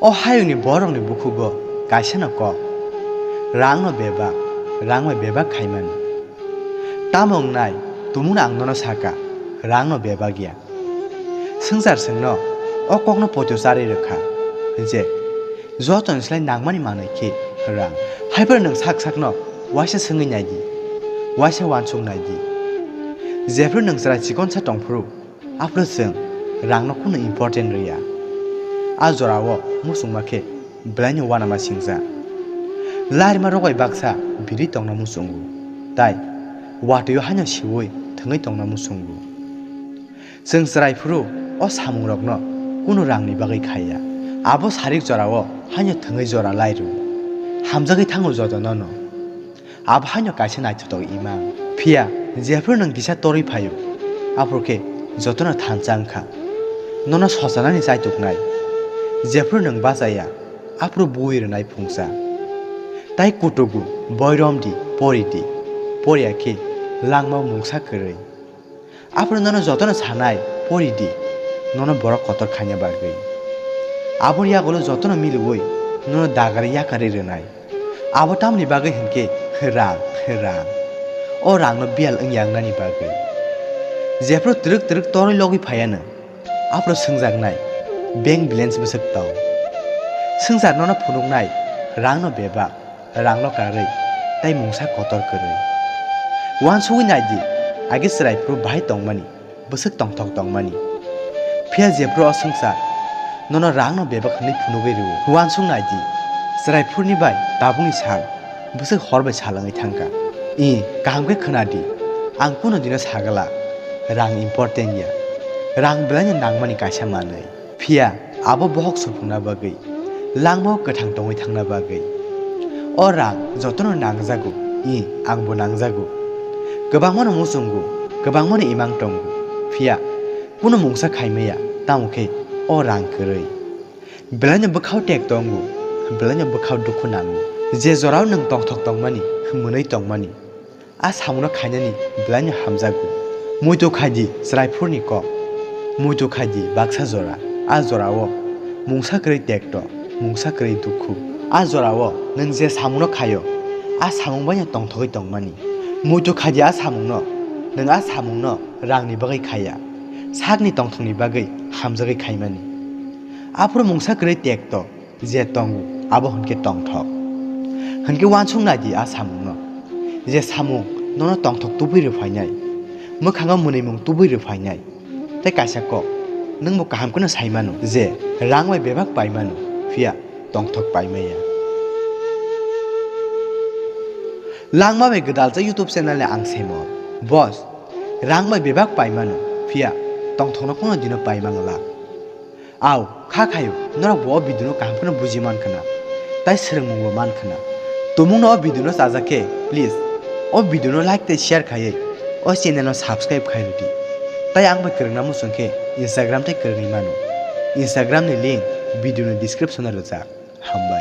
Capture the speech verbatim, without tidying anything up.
O hayungni borokni bukhugo kaisano kok, rangno bebak, rang bai bebak khaimani. Tamo wngnai, tumungno ang nono saka, rangno bebak ya. Swngchar chwngno o kokno poito charwi rwkha je, jotoni slai nangmani manwi khe rang. Haiphano nwng sak sakno waisa swngwi nai di, waisa uansuk nai di. Jephru nwng chwrai chikonsa tong phuru, aphuru chwng rangno kunu important rw ya. A jorao muchungma khe belaino uanama singcha. Lairima rok bai baksa birwi tongna muchungo, tai watwi-o haino siui thwngwi tongna muchungo. Chwng chwrai phuru o samungrokno kunu rangni bagwi khai ya. Abo sarik jorao haino thwngwi jora lai rw. Hamjagwi thango jotono'-no. Abo haino kaisa naithotok imang. Phiya jephru nwng kisa torwi phaio, aphuru khe jotono thansa wngkha. Nono sochanani chaituknai. Jephru nwng bachaya, aphuru bui rwnai phungsa. Tai kutugu, boi romdi, poridi. Poriya khe langmao mungsa kwrwi. Aphuru nono jotono sanai, poridi, nono borok kotor khaina bagwi. Aboni yagulo jotono miliui nono dagari yakarwi rwnai. Abo tamni bagwi hinkhe rang, rang. O rangno biyal wngya wngnani bagwi. Jephru twrwk twrwk torwi logwi phaiya nwng, aphuru swngjaknai, bank balance bwswk tong? Swngchar nono phunuknai, rangno bebak, rangno karwi, tai mungsa kotor kwrwi. Uansugwi nai di, age chwrai phuru bahai tongmani, bwswk tongthok tongmani. Phiya jephru o swngchar nono rangno bebak hwnwi phunugwi rwo. Uansuk nai di, chwrai phuruni bai tabukni sal bwswk hor bai sal wngwi thangkha. I, kaham khe khwna di, ang kunu dino sagala, rang important ya. Rang belaino nangmani kaisa manwi. Phiya abo bohok suphungna bagwi, langmao kwthang tongwi thangna bagwi. O rang jotono nangjago, i, angbo nangjago. Kwbangmano muchungo, kwbangmano imang tongo. Phiya kunu mungsa khaimaya, tamo khe o rang kwrwi. Belaino bwkhao tek tongo, belaino bwkhao dukhu nango. Je jorao nwng tongthok tongmani, hwnwi tongmani, a samungno khainani belaino hamjago. Muitu khai di chwrai phuruni kok. Muitu khai di baksa jora. A jorao mungsa kwrwi tekto, mungsa kwrwi dukhu. A jorao nwng je samungno khaio, a samung bai no tongthogwi tongmani. Muitu khai di a samungno, nwng a samungno rangni bagwi khaiya, sakni tongthokni bagwi hamjagwi khaimani. Aphuru mungsa kwrwi tekto, je tongo, abo hwnkhe tongthok. Hwnkhe uansuk nai di a samungno, je samung nono tongthok tubui rw phainai, mwkhango mwnwimung tubui rw phainai. Tei kaisa kok, nwngbo kaham kheno sai mano je rang bai bebak pai mano, phiya tongthok pai maya. Langma bai gwdalsa YouTube channel ni ang Semor. Boss, rang bai bebak pai mano, phiya tongthokno kono dino pai mangla. Au, kha khayo, norok bo o video no kaham kheno buji man khna, tai swrwngmung bo man khna. Tumung no o video no chajak khe, please, o video no like tei share khaiwi, o channel no subscribe khai rwdi. Tai ang bai kwrwngna muchung khe Instagram tei kwrwngwi mano. Instagram ni link video ni description o rwjak. Hambai.